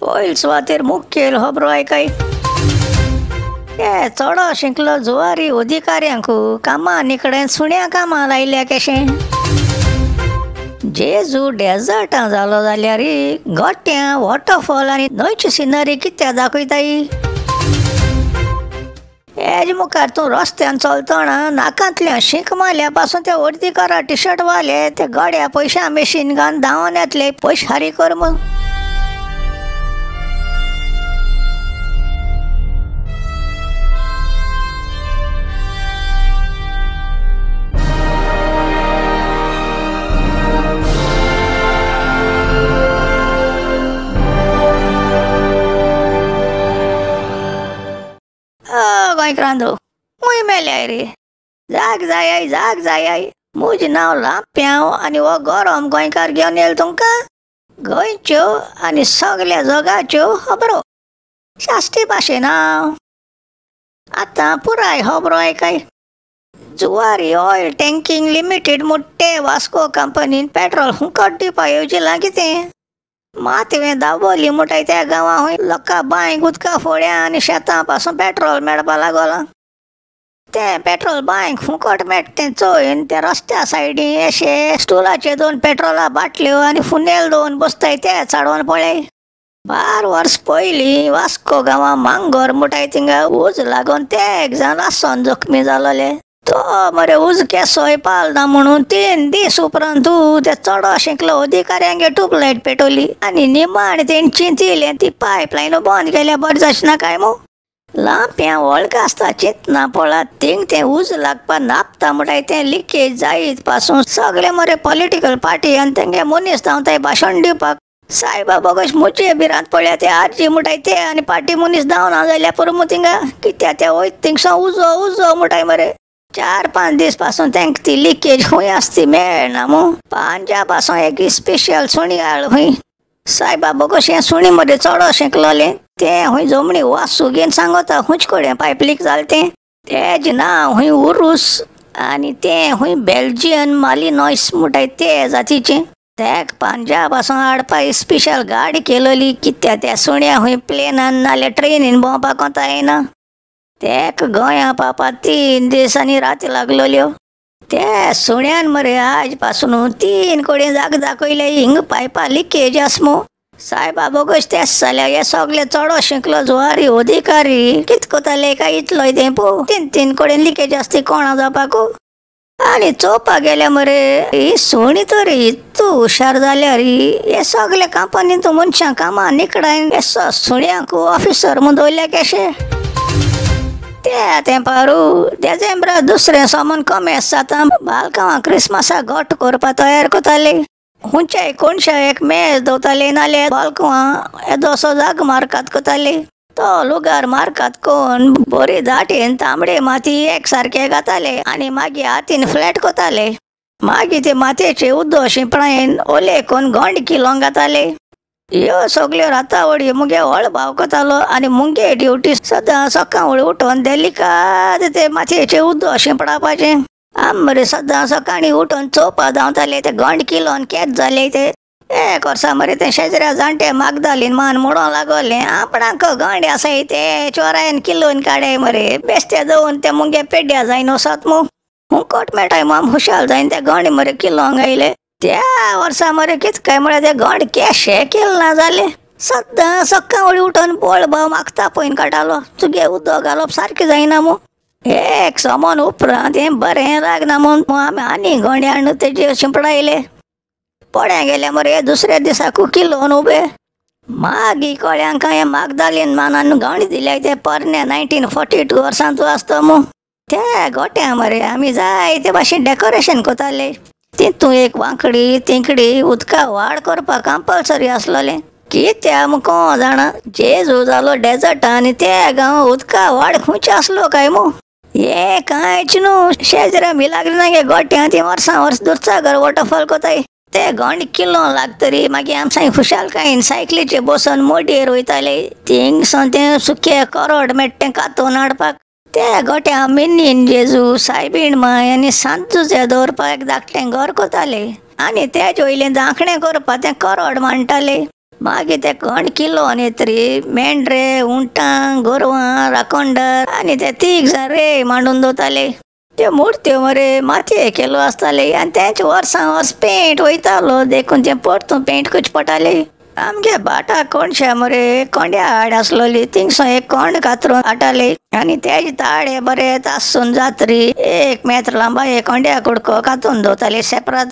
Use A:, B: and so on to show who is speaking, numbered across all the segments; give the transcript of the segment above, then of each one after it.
A: पयल सुवातेर मुखेल खबरो आयकाय. ते चडो शिंकलो जुवारी अधिकाऱ्यांक कामां निकडेन सुण्या कामां लायल्या कशें. जेजू डेजर्टां जालो जाल्यार गोट्यां वॉटरफॉल आनी न्हंयची सिनरी कित्याक दाखयताय. हेज मुखार तूं रस्त्यान चलतना नाकांतल्या शींक मारल्या पासून ते अर्दी करा टिशर्ट वाले ते गड्या पयशा मेशीन घालून धांवन येतले पयशे हारी कर मग. गोंयकारांनो मूय मेल्याय रे, जाग जाय जाग जाय. म्हजें नांव लांप्यांव आनी हो गरम गोंयकार घेवन येयलो तुमकां गोंयच्यो आनी सगल्या जगाच्यो खबरो साश्टी भाशेन. हांव आतां पुराय खबरो आयकाय. जुवारी ऑयल टँकिंग लिमिटेड मोट्टे वास्को कंपनीन पेट्रोल हुंकट दिवपा येवजिलां कितें. मातवें दाबोली म्हणटाय त्या गांवां खंय लोकां बांयक उदका फोड्या आनी शेतां पासून पेट्रोल मेळपा लागलां. तें पेट्रोल बांयक फुकट मेळटा तें चोयन त्या रस्त्या सायडीन अशे स्टुलाचे दोन पेट्रोला बाटल्यो आनी फुनेल दवरून बसताय ते चडोवन पळय. 12 वर्स पयलीं वास्को गांवां मांगोर म्हणटाय थिंगा उज लागून ते एक जाण आसोन जखमी जालोले. तो मरे उज केसोय पालना म्हणून 3 दीस उपरांत ते चडो शिंकलो अधिकाऱ्यांगे ट्यूबलायट पेटवली आनी निमाण तेणी चिंतिलें ती पायपलायन बंद केल्या बरें जावचें ना काय मू. लांप्यां वळख आसता चिंतना पळा थिंग तें उज लागपा नापता म्हणटाय तें लिकेज जायत पासून सगळे मरे पॉलिटिकल पार्टी आनी तेंगे मनीस धांवताय भाशण दिवपाक. सायबा बोगस मुचे भिरांत पडल्या ते आरजी म्हणटाय ते आनी पार्टी मनीस धांवना जाल्यार पुरो मू थिंगा कित्याक ते वयता थिंगसावन उजो उजो म्हणटाय मरे. 4-5 दीस पासून तांकां ती लिकेज खंय आसता ती मेळना मू. पांजा पासून एक स्पेशल सुणी हाड खंय. सायबा बोगस हें सुणी मरे चडो शिंकलोलें तें खंय जमणी वासू घेवन सांगता खंयचे कडेन पायप लीक जालें तें. तेजें नांव खंय उरूस आनी तें खंय बेल्जियन मालिनॉयस म्हणटाय ते जातीचें. तेक पांजा पासून हाडपा स्पेशल गाडी केलोली कित्याक त्या सुण्या खंय प्लेनान नाल्यार ट्रेनीन भोंवपाक कोता येना. तेक गोंया पावपा 3 दीस आनी राती लागलोल्यो. ते सुण्यान मरे आज पासून 3 कडेन जाग दाखयले हिंग पायपा लिकेज आस मू. सायबा बोगस तेच जाल्यार हे सगळे चडो शिंकलो जुवारी अधिकारी कित कोताले काय इतलोय तें पो 3-3 कडेन लिकेज आसती कोणा जावपाक. आनी चोवपाक गेल्या मरे ही सुणी तर इतू हुशार जाल्यार हे सगळे कंपनीन तूं मनशां कामां निकडायन हे सुण्यांक ऑफिसर म्हूण दवरल्या कशें. ते तेंपारू देजेंब्रा दुसरें सामान कमी जाता बालकांवां क्रिसमसाक घट करपा तयार करताले. खंयच्याय कोणशाय एक मेज दवरताले नाल्यार बालकांवां येदोसो जाग मार्कात करताले. तो लुगार मार्कात कोन बरी दाटेन तांबडे माती एक सारके घाताले आनी मागीर हातीन फ्लॅट करताले. मागीर ते मातयेचे उदक शिंपणायन ओले कोन गोंड किलोंक घाताले. ह्यो सगल्यो रातावळी मुगे व्हड भाव करतालो आनी मुगे ड्युटी सदां सकाळी उठोन देलिकाद ते मातयेचें उदक शिंपडावपाचें. आम मरे सदां सकाळीं उठोन चोवपा धांवताले ते गोंड किलोन केद जाले ते. एक वर्सा मरे ते शेजऱ्या जाणटे मागदालीन मान मोडोंक लागोलें आपणाक गोंडे आसाय ते चोरायन किलोन काडे मरे बेस्ते दवरून ते मुगे पेड्ड्या जायन वचत मू. हुंकट मेळटाय मू आम खुशाल जायन ते गोंडे मरे किलोंक आयले. त्या वर्सा मरे कित काय म्हळ्यार ते गोंड केशे केले ना जाले. सद्दां सकाळी उठोन बोळ भाव मागता पळयन काडटालो तुगे उदक घालप सारकें जायना मू. एक सामान उपरांत हें बरें लागना म्हूण आमी आनी गोंडे हाडून तेजेर शिंपडायले. पड्या गेले मरे दुसऱ्या दिसाकू किलोन उबे. मागीर कळ्ळें हें मागदालीन मानान गोंडे दिले ते पोरणे 1942 वर्सां तूं आसता मू. त्या गोट्या मरे आमी जायते भाशेन डेकोरेशन करताले. तितून एक वांकडी तिंकडी उदका वाड करपाक कंपलसरी आसलोलें. कित्याक म्हूण कोण जाणा जेजू जालो डेजर्टा आनी त्या गांव उदका वाड खंयचे आसलो काय मू. हे कांयच न्हू शेजऱ्या मिलाग्रिना गे गोट्यां ती वर्सां वर्स दुधसागर वॉटरफॉल कोताय. ते गोंड किल्लो लागतरी मागीर आमसांय खुशालकायेन सायकलीचेर बसून मोडयेर वयताले. थिंगसून तें सुकें करड मेळटा तें कातोवन हाडपाक. त्या गोट्या मिनीन जेजू सायबीण माय आनी सांत जुझे दवरपाक धाकटें घर कोताले आनी तेजे वयलें दाखणें करपाक तें करड मांडटाले. मागीर ते कोण किलो तरी मेंढरे उंटां गोरवां राखोंडर आनी ते तीग जाण रे मांडून दवरताले. त्यो मुर्त्यो मरे मातये केल्लो आसताले आनी तेंच वर्सां वर्स पेंट वयतालो देखून तें परतून पेंट करचें पडटालें. आमगे भाटा कोणशा मरे कोंड्या आड आसलोली थिंगसून एक कोंड कातरून हाडटाले आनी तेजे ताळे बरे तासून जात्री 1 मेत्र लांबाये कोंड्या कुडको कातून दवरताले सेपरात.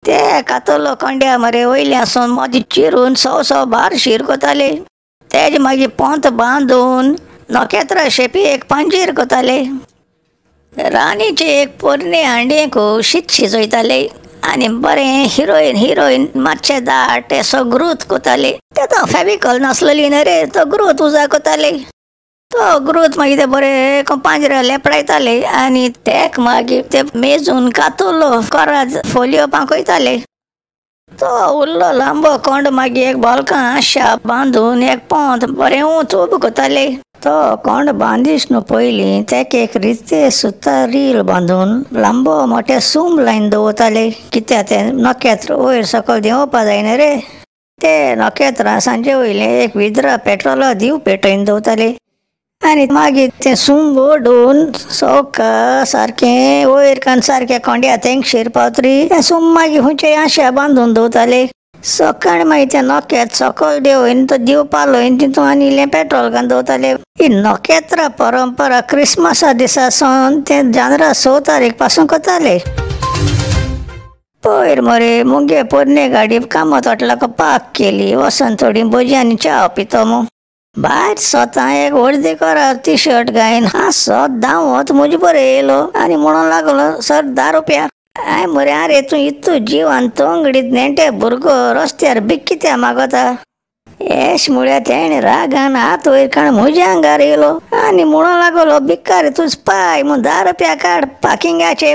A: ते कातरलो कोंड्या मरे वयले आसून मदीं चिरून 100 बार शीर करताले. तेजे मागीर पोंत बांदून नखेत्रां शेपी एक पांजीर करताले. राणीचे एक पोरणे हांडयेक शीत शिजयताले आनी बरें हिरोइन हिरोइन मातशें दाट असो ग्रोथ करताले. तें फेविकॉल नासलेली न्हय रे, तो ग्रोथ उजा करताले. तो ग्रोथ मागीर ते बरें पांजऱ्या लेपडायताले आनी तेक मागीर ते मेजून कातुलो कोराज फोलयो पांकयताले. तो उरलो लांबो कोंड मागीर एक बोलकां आशा बांदून एक पोंत बरें ऊंच उबो करताले. तो कोंड बांदीश न्हू पयलीं तेक एक रिते सुता रील बांदून लांबो मोठे सूम लायन दवरताले. कित्याक तें नखेत्र वयर सकयल देंवोवपा जायना रे. ते नखेत्रां सांजे वयलें एक विद्रा पेट्रोला दिव पेटोवन दवरताले आनी मागीर तें सूम ओडून सवका सारकें वयर कान सारकें कोंड्या तेंगशेर पावतरी तें सूम मागीर खंयचे आशा बांदून दवरताले. सकाळीं मागीर तें नखेत्र सकयल देंवयन तो दिव पालोयन तितून आनी इल्लें पेट्रोल घालून दवरताले. ही नखेत्रां परंपरा क्रिसमसा दिसा सावन ते जानेरा 6 तारीख पासून करताले. पयर मरे मुगे पोरणे गाडी कामत वाटला पार्क केली वचून थोडी भजी आनी च्या पितो मू. भायर सोतां एक अर्दी कोरार टी शर्ट घायन हांसत धांवत म्हजे बरें येयलो आनी म्हणूंक लागलो, सर 10 रुपया. हांवें मरे आरे तूं इतू जिवान तंगडीत नेण्टे भुरगो रस्त्यार बीक कित्याक मागता एश म्हळ्यार तेणें रागान हात वयर काडून म्हज्या आंगार येयलो आनी म्हणूंक लागलो, भिकारी तुज पाय म्हूण 10 रुपया काड पार्किंगाचे.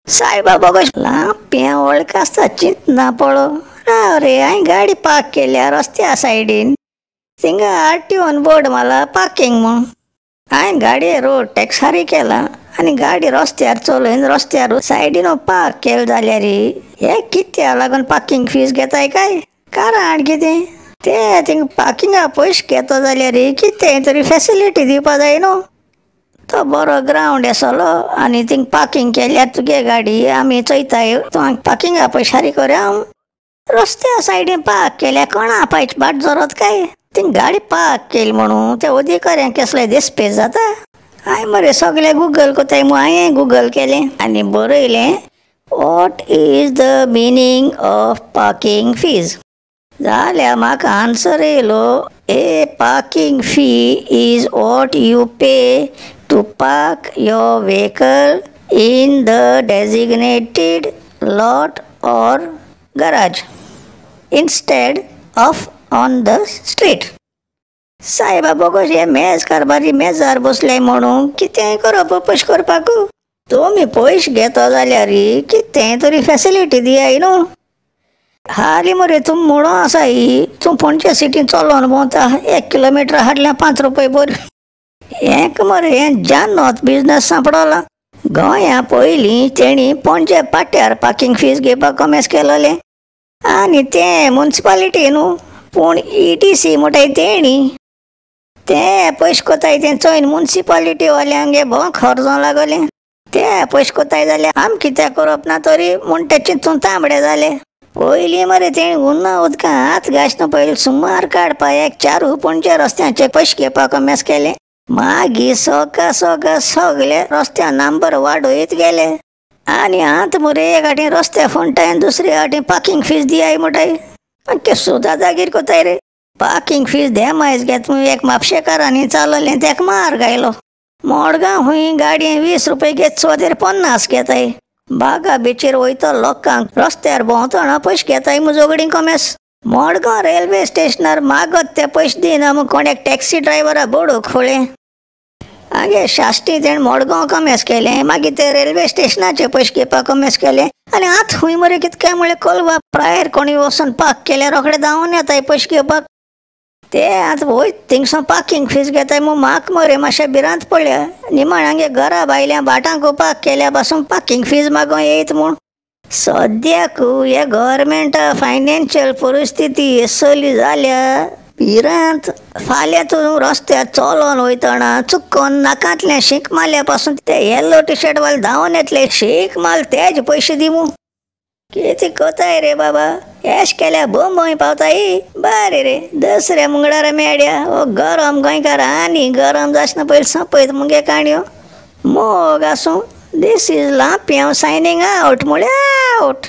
A: सायबा बोगस लांप्यां वळख आसता चिंतना पळो. राव रे, हांवें गाडी पार्क केल्या रस्त्या सायडीन, थिंगा आरटीओन बोर्ड मारला पार्किंग म्हूण. हांवें गाडये रोड टॅक्स फारीक केला आनी गाडी रस्त्यार चलयन रस्त्यार सायडीन पार्क केलें जाल्यार हे कित्याक लागून पार्किंग फीज घेताय काय कारण कितें? ते थिंगा पार्किंगा पयशे घेता जाल्यार कितें तरी फेसिलिटी दिवपा जाय न्हू. तो बरो ग्रावंड आसलो आनी थिंगा पार्किंग केल्यार तुगे गाडी आमी चोयताय, तूं पार्किंगा पयशे फारीक कोरया. रस्त्या सायडीन पार्क केल्या कोणा पायची बाट जोरत काय? थिंगा गाडी पार्क केली म्हणून त्या अधिकाऱ्यांक कसले दिसपेस जाता. हांवें मरे सगळें गुगल कोताय म्हूण हांवें गुगल केलें आनी बरयलें, what is the meaning of parking fees. जाल्यार म्हाका आन्सर येयलो, a parking fee is what you pay to park your vehicle in the designated lot or garage instead of on the street. सायबा bogus हे मेज कारभारी मेजार बसले म्हणून कितेंय करप पयशे करपाक. तुमी पयशे घेता जाल्यार कितेंय तरी फेसिलिटी दियाय न्हू. हालीं मरे तूं म्हणून आसा ही तूं पणजे सिटीन चलोन भोंवता 1 किलोमिटर हाडल्या 5 रुपये बरी. हें मरे हें जानत बिजनस सांपडला. गोंया पयलीं तेणी पणजे पाट्यार पार्किंग फीज घेवपाक कॉमेस केलोलें आनी तें मुन्सिपालिटी न्हू, पूण ETC म्हणटाय तेणी ते पयशे कोताय तें चोयन मुन्सिपालिटी वाल्यांगे भोव खर्च लागलें. ते पयशे कोताय जाल्यार आमी कित्याक करप ना तरी म्हूण ते चिंतून तांबडे जाले. पयलीं मरे तेणी उन्ना उदकां हात घांसना पयलीं सुमार काडपा एक 4 पणजे रस्त्यांचे पयशे घेवपाक कॉमेस केलें. मागीर सोका सोका सगळे रस्त्या नंबर वाडयत गेले आनी आतां मरे एक आटी रस्ते फोंडटाय दुसरे आटी पार्किंग फीज दियाय म्हणटाय. केसो दादागीर कोताय रे. पार्किंग फीज देमायज घेत म्हूण एक म्हापशेकारांनी चालयलें तेका मार घायलो. मडगांव हुंय गाडयेन 20 रुपये घेत सुवातेर 50 घेताय. बागा बिचीर वयता लोकांक रस्त्यार भोंवतना पयशे घेताय म्हूण झगडीं कॉमेस. मडगांव रेल्वे स्टेशनार मागत ते पयशे दिना म्हूण कोण एक टॅक्सी ड्रायव्हरा बोडूक खोळें. आगे साश्टी तेणें मडगांव कॉमेस केलें, मागीर ते रेल्वे स्टेशनाचे पयशे घेवपाक कॉमेस केलें आनी आतां खूंय मरे कितें काय म्हळ्यार कोलवा प्रायर कोणी वचून पार्क केल्यार रोखडे धांवून येताय पयशे घेवपाक. ते आतां वयत थिंगसून पार्किंग फीज घेताय म्हूण म्हाका मरे मातशें भिरांत पडल्या. निमाण हांगे घरा भायल्या भाटांक पार्क केल्या पासून पार्किंग फीज मागोवंक येयत म्हूण. सद्याक हे गव्हर्मेंटा फायनान्शियल परिस्थिती असली जाल्या भिरांत. फाल्यां तूं रस्त्यार चलोन वयतना चुकोन नाकांतल्यान शीक मारल्या पासून ते येल्लो टी शर्ट वाले धांवन येतले, शीक माल तेज पयशे दी मू. कितें कोताय रे बाबा, एश केल्या बोंबोय पावताय. बरें रे, दसऱ्या मंगळारा मेळया. हो गरम गोंयकार आनी गरम जासना पयलीं सोंपयत मुगे काणयो. मोग आसूं. This is Lampiao signing out म्हळ्यार आवट.